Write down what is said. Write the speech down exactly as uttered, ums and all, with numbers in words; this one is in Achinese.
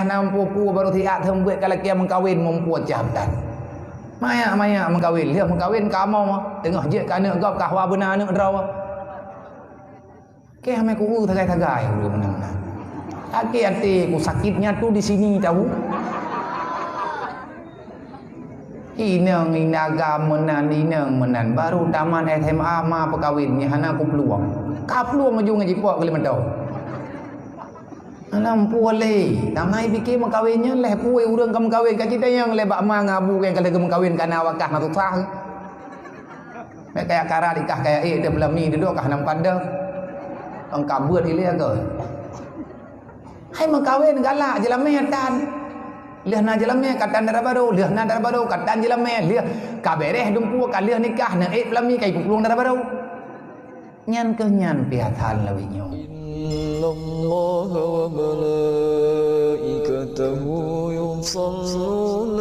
Nam pupu baru siat seumbeuet ka lakée meukawen mumpue cah tan. Mayak-mayak meukawen, lheueh meukawen kamoe, teungoh jeuet keu aneuk gob ka hawa beuna aneuk droe. Keh amai ku sagai-sagai ureuëng meunan. Akhé até ku sakitnya tu di sini tahu. Inong inaga meunan, inong meunan, baru tamat S M A ma peukawin, nyan hana ku peuluang. Ka peuluang ujong jipok keu lima tahun. Alam puléh, tangai pikir meukawen nyan leh puih ureuëng ka meukawen, ka cita nyang leh bak ma ngabu kan ka lheueh meukawen kana wakah na susah. Mek kaya karat ikah kaya ék teupeulami dudoe kah nam kandang. Engka buet ilée agoi. Hai meukawen galak jeulamé tan. Lheueh na jeulamé katan dara barô, lheueh na dara barô katan jeulamé, lheueh ka béreh dumpu ka lheueh nikah na ék peulami kai pukulueng dara barô. Nyan keuh nyan piatan lawét nyoe. إن الله وملائكته يصلون